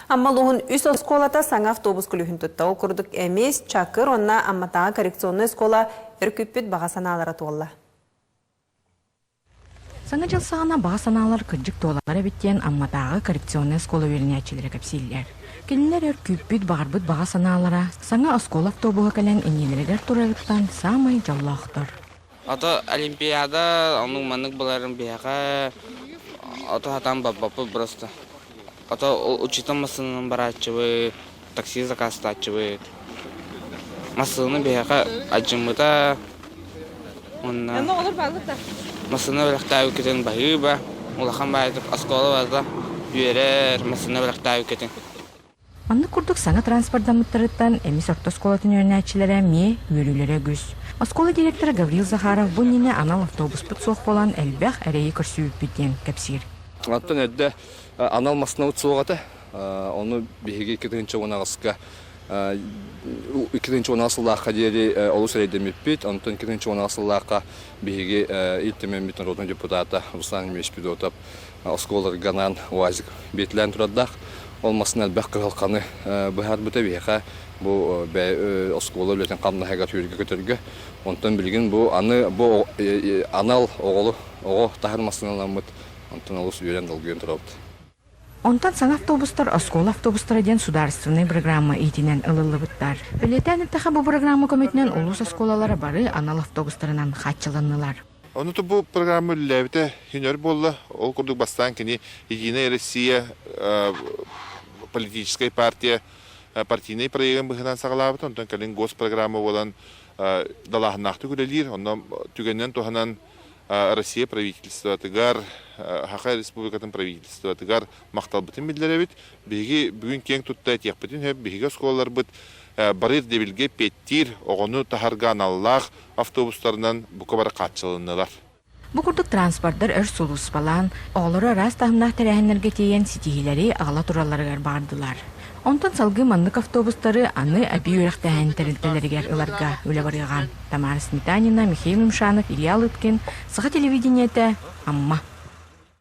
Амма улууһун үс оскуолата саҥа автобус күлүүһүн тутта. Ол курдук Эмис, Чакыр уонна Амматааҕы коррекционнай оскуола өркүппүт баҕа санаалара туолла. Саҥа дьыл саҕана баҕа санаалар кырдьык туолаллар эбит диэн Амматааҕы коррекционнай оскуола үөрэнээччилэрэ кэпсииллэр. Кинилэр өр күүппүт, баҕарбыт баҕа санаалара саҥа оскуола автобуһа кэлэн иннилэригэр турарыттан саамай дьоллоохтор. Ото Олимпиада оннук-маннык буларым биһиэхэ ото сатаан барбаппыт просто. Ото учитель массыынанан барааччыбыт, такси заказтааччыбыт. Массыына биһиэхэ алдьаммыта уонна массыына бэлэхтээбиккитин баһыыба, улахан баайдык оскуола барыта үөрэр массыына бэлэхтээбиккитин. Маннык курдук саҥа транспордаммыттарыттан Эмис орто оскуолатын үөрэнээччилэрэ эмиэ үөрүүлэрэ үгүс. Оскуола директора Гаврил Захаров бу иннинэ анал автобуспут суох буолан элбэх эрэйи көрсүбүппүт диэн кэпсиир. Оттон эрдэ анал массыынабыт суох этэ. Ону биһиги 2018-ка 2018 сыллаахха диэри олус эрэйдэммиппит. Онтон 2018 сыллаахха биһиги Ил Түмэммит народнай депутата Руслан Ильич Федотов оскуолаларга анаан УАЗик биэтилээн турардаах. Ол массыына элбэх кыһалҕаны быһаарбыта биһиэхэ бу оскуола үлэтин хамнаһыгар сүүргэ-көтөргө. Онтон билигин бу аны бу анал оҕолу оҕо таһар массыыналаммыт онтон олус үөрэн долгуйан турабыт. Онтон саҥа автобустар оскуола автобустара диэн судаарыстыбаннай программа иитинэн ылыллыбыттар. Бэлиэтээн эттэххэ, бу программа көмөтүнэн улуус оскуолалара бары анал автобустарынан хааччыланнылар. Ону бу программа үлэлээбитэ хүнөр буолла. Ол курдук бастаан кини Единая Россия политическай партия партийнай проегын быһыынан саҕалаабыта. Онтон кэлин госпрограмма буолан далааһыннаахтык үлэлиир. Онно түгэнинэн туһанан Россия правительствотыгар, Саха Республикатын правительствотыгар махталбытын биллэрэбит. Биһиги бүгүн киэҥ тутта этиэхпитин сөп. Биһиги оскуолаларбыт бары ирдэбилгэ эппиэттиир, оҕону таһарга аналлаах автобустарынан бука бары хааччылыннылар. Бу курдук транспордар өр сулууспалаан, оҕолору араас таһымнаах тэрээһиннэргэ тиэйэн ситиһиилэри аҕала туралларыгар баҕардылар. Онтон салгыы маннык автобустары аны эбии үөрэхтээһин тэрилтэлэригэр ыларга үлэ барыаҕа. Тамара Сметанина, Михаил Юмшанов, Илья Лыткин, Саха телевидениетэ, Амма.